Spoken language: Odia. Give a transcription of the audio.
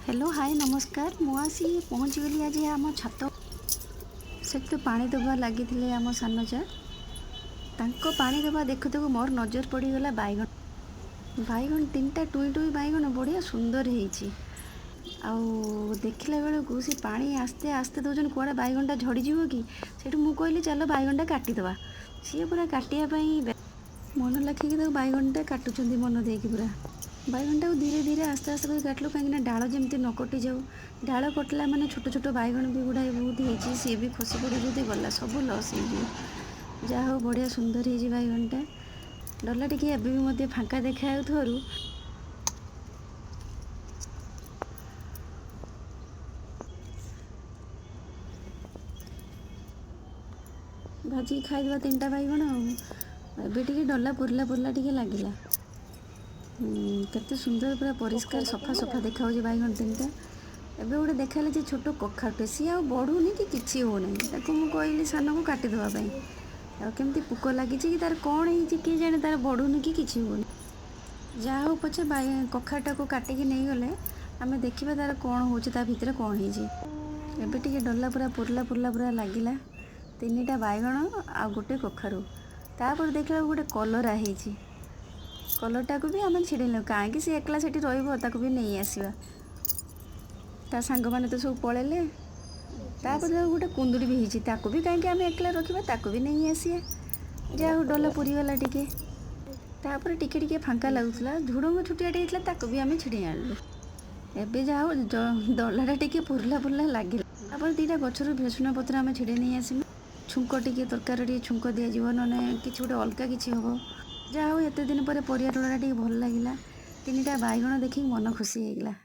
ହ୍ୟାଲୋ, ହାଏ, ନମସ୍କାର। ମୁଁ ଆସି ପହଞ୍ଚିଗଲି ଆଜି ଆମ ଛାତ। ସେଠି ତ ପାଣି ଦେବା ଲାଗିଥିଲେ ଆମ ସାନ ଯା। ତାଙ୍କ ପାଣି ଦେବା ଦେଖୁ ଦେଖୁ ମୋର ନଜର ପଡ଼ିଗଲା ବାଇଗଣ। ବାଇଗଣ ତିନିଟା ଟୁଇଁ ଟୁଇଁ ବାଇଗଣ ବଢ଼ିଆ ସୁନ୍ଦର ହେଇଛି। ଆଉ ଦେଖିଲା ବେଳକୁ ସେ ପାଣି ଆସ୍ତେ ଆସ୍ତେ ଦେଉଛନ୍ତି, କୁଆଡ଼େ ବାଇଗଣଟା ଝଡ଼ିଯିବ କି। ସେଇଠୁ ମୁଁ କହିଲି, ଚାଲ ବାଇଗଣଟା କାଟିଦେବା। ସିଏ ପୁରା କାଟିବା ପାଇଁ ମନ ଲେଖିକି ତାକୁ ବାଇଗଣଟା କାଟୁଛନ୍ତି ମନ ଦେଇକି ପୁରା। ବାଇଗଣଟାକୁ ଧୀରେ ଧୀରେ ଆସ୍ତେ ଆସ୍ତେ କରି କାଟିଲୁ, କାହିଁକିନା ଡାଳ ଯେମିତି ନ କଟିଯାଉ। ଡାଳ କଟିଲା ମାନେ ଛୋଟ ଛୋଟ ବାଇଗଣ ବି ଗୁଡ଼ାଏ ବହୁତ ହେଇଛି, ସିଏ ବି ଖସି ପଡ଼ିବ ଯଦି ଗଲା, ସବୁ ଲସ୍ ହେଇଯିବ। ଯାହା ହଉ, ବଢ଼ିଆ ସୁନ୍ଦର ହେଇଛି ବାଇଗଣଟା। ଡଲା ଟିକେ ଏବେ ବି ମଧ୍ୟ ଫାଙ୍କା ଦେଖାଯାଉଥିବାରୁ ଭାଜିକି ଖାଇଦେବା ତିନିଟା ବାଇଗଣ। ଆଉ ଏବେ ଟିକେ ଡଲା ପୁରିଲା ପୁରିଲା ଟିକେ ଲାଗିଲା। କେତେ ସୁନ୍ଦର, ପୁରା ପରିଷ୍କାର କଖାରୁଟା ସଫା କେମିତି ସଫା ଦେଖାଯାଉଛି ବାଇଗଣ ତିନିଟା। ଏବେ ଗୋଟେ ଦେଖାହେଲା ଯେ ଛୋଟ କଖାରୁଟେ, ସିଏ ଆଉ ବଢ଼ୁନି କି କିଛି ହେଉନାହିଁ। ତାକୁ ମୁଁ କହିଲି ସାନକୁ କାଟିଦେବା ପାଇଁ। ଆଉ କେମିତି ପୋକ ଲାଗିଛି କି ତାର କ'ଣ ହେଇଛି କିଏ ଜାଣେ, ତାର ବଢ଼ୁନି କି କିଛି ହେଉନି। ଯାହା ହଉ ପଛେ, କଖାରୁଟାକୁ କାଟିକି ନେଇଗଲେ ଆମେ ଦେଖିବା ତାର କ'ଣ ହେଉଛି, ତା ଭିତରେ କ'ଣ ହେଇଛି। ଏବେ ଟିକେ ଡଲା ପୁରା ପୁରିଲା ପୁରିଲା ପୁରା ଲାଗିଲା, ତିନିଟା ବାଇଗଣ ଆଉ ଗୋଟେ କଖାରୁ। ତାପରେ ଦେଖିଲା ବେଳକୁ ଗୋଟେ କଲରା ହେଇଛି। କଲରଟାକୁ ବି ଆମେ ଛିଡ଼େଇଲୁ। କାହିଁକି ସେ ଏକଲା ସେଠି ରହିବ, ତାକୁ ବି ନେଇ ଆସିବା। ତା ସାଙ୍ଗମାନେ ତ ସବୁ ପଳେଇଲେ। ତାପରେ ତାକୁ ଗୋଟେ କୁନ୍ଦୁଡ଼ି ବି ହେଇଛି, ତାକୁ ବି କାହିଁକି ଆମେ ଏକଲା ରଖିବା, ତାକୁ ବି ନେଇ ଆସିବା। ଯାହା ହଉ, ଡଲା ପୁରିଗଲା ଟିକେ। ତାପରେ ଟିକେ ଟିକେ ଫାଙ୍କା ଲାଗୁଥିଲା। ଝୁଡ଼ଙ୍ଗ ଛୋଟିଆଟେ ହେଇଥିଲା, ତାକୁ ବି ଆମେ ଛିଡ଼େଇ ଆଣିଲୁ। ଏବେ ଯାହା ହଉ, ଡଲାଟା ଟିକେ ପୁରିଲା ପୁରିଲା ଲାଗିଲା। ତାପରେ ଦୁଇଟା ଗଛରୁ ଭେସୁଣା ପତ୍ର ଆମେ ଛିଡ଼େଇ ନେଇ ଆସିଲୁ। ଛୁଙ୍କ ଟିକେ, ତରକାରୀ ଟିକେ ଛୁଙ୍କ ଦିଆଯିବ, ନହେଲେ କିଛି ଗୋଟେ ଅଲଗା କିଛି ହେବ। ଯାହା ହଉ, ଏତେ ଦିନ ପରେ ପରିବା ଡଲାଟା ଟିକେ ଭଲ ଲାଗିଲା। ତିନିଟା ବାଇଗଣ ଦେଖିକି ମନ ଖୁସି ହେଇଗଲା।